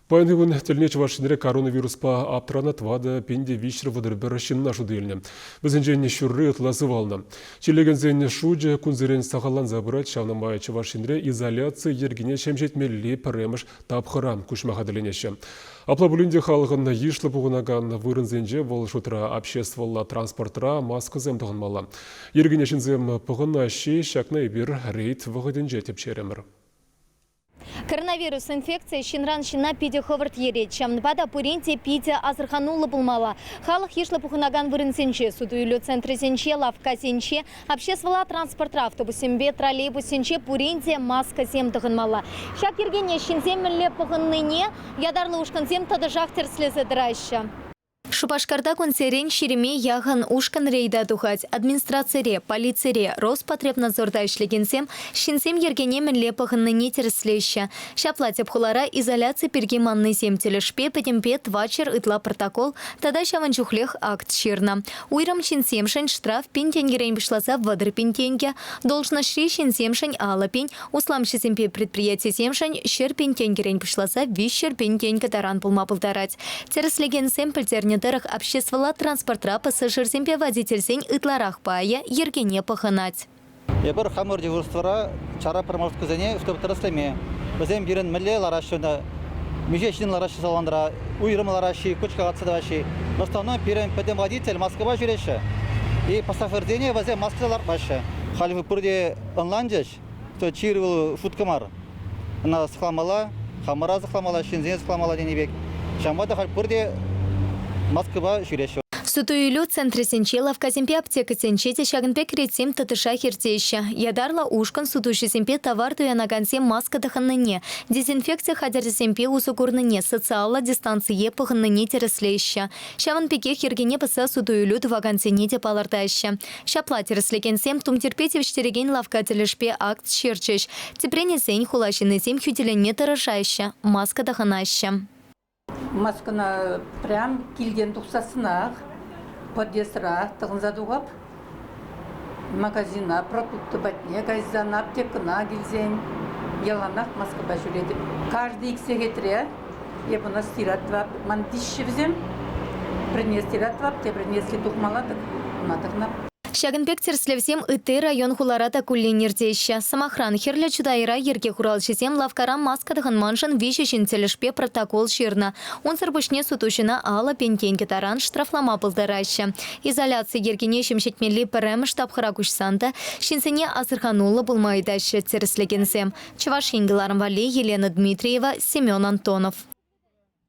Паянхи кун тӗлне Чӑваш Енре коронавируспа аптранӑ 4331 ҫынна шута илнӗ. Вӗсенчен ҫурри ытла сывалнӑ. Чирлекенсен шучӗ кунсерен сахалланса пырать, ҫавна май Чӑваш Енре изоляци йӗркине ҫемҫетмелли пӗрремӗш тапхӑра куҫма хатӗрленеҫҫӗ. Апла пулин те халӑхӑн йышлӑ пухӑнакан вырӑнсенче, вӑл шутра обществӑлла транспортра, маскӑсем тӑхӑнмалла. Йӗркене ҫынсем пӑхӑнаҫҫӗ-и, ҫакна эпир рейд вӑхӑтӗнче тӗпчерӗмӗр. Коронавирус инфекцийӗ ҫынран ҫынна питӗ хӑвӑрт ерет. Ҫавӑнпа та пурин те питӗ асӑрхануллӑ пулмалла. Халӑх йышлӑ пухӑнакан вырӑнсенче, суту-илӳ центрӗсенче, лавккасенче, обществӑлла транспортра, автобуссемпе троллейбуссенче пурин те маскӑсем тӑхӑнмалла. Ҫак йӗркене ҫынсем мӗнле пӑхӑннине ятарлӑ ушкӑнсем тӑтӑшах тӗрӗслесе тӑраҫҫӗ. Шупашкарта кунсерен ҫирӗме яхӑн ушкӑн рейда тухать. Администрацире, полицире, Роспотребнадзорта ӗҫлекенсем ҫынсем йӗркене мӗнле пӑхӑннине тӗрӗслеҫҫӗ. Ҫапла тӗп хулара изоляци пирки маннисем тӗлӗшпе пӗтӗмпе тӑватҫӗр ытла протокол тата ҫавӑн чухлех акт ҫырнӑ. Уйрӑм ҫынсемшӗн штраф пин тенкӗрен пуҫласа 30 пин тенкӗ, должноҫри ҫынсемшӗн 50 пин, усламҫӑсемпе предприятисемшӗн 100 пин тенкӗрен пуҫласа 300 пин тенкӗ таран пулма пултарать. Тӗрӗслекенсем пӗлтернӗ тӑрӑх, обществӑлла транспортра пассажирсемпе водительсен ытларах пайӗ йӗркене пӑхӑнать. Эпир хамӑр дежурствӑра чара проморскӑсене чтобы тӗрӗслеме. Вӗсем пирӗн мӗнле лараҫҫӗ унта, миҫе ҫын лараҫҫӗ салонра, уйрӑм лараҫҫӗ, кучкалатса тӑваҫҫӗ. В основном пирӗн пӗтӗм водитель маскӑпа ҫӳреҫҫӗ. И пассажирсене вӗсем маскӑсӑр лартмаҫҫӗ. Халь пурте ӑнланчӗҫ, что чир вӑл шутка мар. Ӑна сыхламалла, хамӑра сыхламалла, ҫынсене сыхламалла тенӗ пек. Ҫавӑнпа та халь пурте маскӑпа ҫӳреҫҫӗ. Суту-илӳ центрӗсенче, лавккасемпе аптекӑсенче те ҫакӑн пек ретсем тӑтӑшах иртеҫҫӗ. Ятарлӑ ушкӑн сутуҫӑсемпе тавар туянакансем маска тӑхӑннине, дезинфекци хатӗрӗсемпе усӑ курнине, социаллӑ дистанцие пӑхӑннине тӗрӗслеҫҫӗ. Ҫавӑн пекех йӗркене пӑсса суту-илӳ тӑвакансене те палӑртаҫҫӗ. Ҫапла тӗрӗслекенсем тумтирпе тивӗҫтерекен лавкка тӗлӗшпе акт ҫырчӗҫ. Тӗпрен илсен хула ҫыннисем хӳтӗленме тӑрӑшаҫҫӗ, маска тӑхӑнаҫҫӗ. Маскӑна прям килтен тухсассӑнах подъездра тӑхӑнса тухап. Магазина продукты патне кайсан, аптекӑна килсен яланах маскӑпа ҫӳретӗп. Каждый ик сехетре эп ӑна стирать тӑвап. Ман виҫҫӗ вӗсем. Пӗрне стирать тӑвап, тепӗрне если тухмалла-тӑк, ӑна тӑхӑнап. Ҫакӑн пек тӗрӗслевсем ытти район-хулара та куллен иртеҫҫӗ. Сӑмахран, Хӗрлӗ Чутайра йӗрке хуралҫисем лавккара маска тӑхӑнманшӑн виҫӗ ҫын тӗлӗшпе протокол ҫырнӑ. Унсӑр пуҫне сутуҫӑна 50 пин тенкӗ таран штрафлама пултараҫҫӗ. Изоляци йӗркине ҫемҫетмелли пӗрремӗш тапхӑра куҫсан та ҫынсене асӑрхануллӑ пулма ыйтаҫҫӗ тӗрӗслекенсем. Чӑваш Ен кӑларӑм валли Елена Дмитриева, Семен Антонов.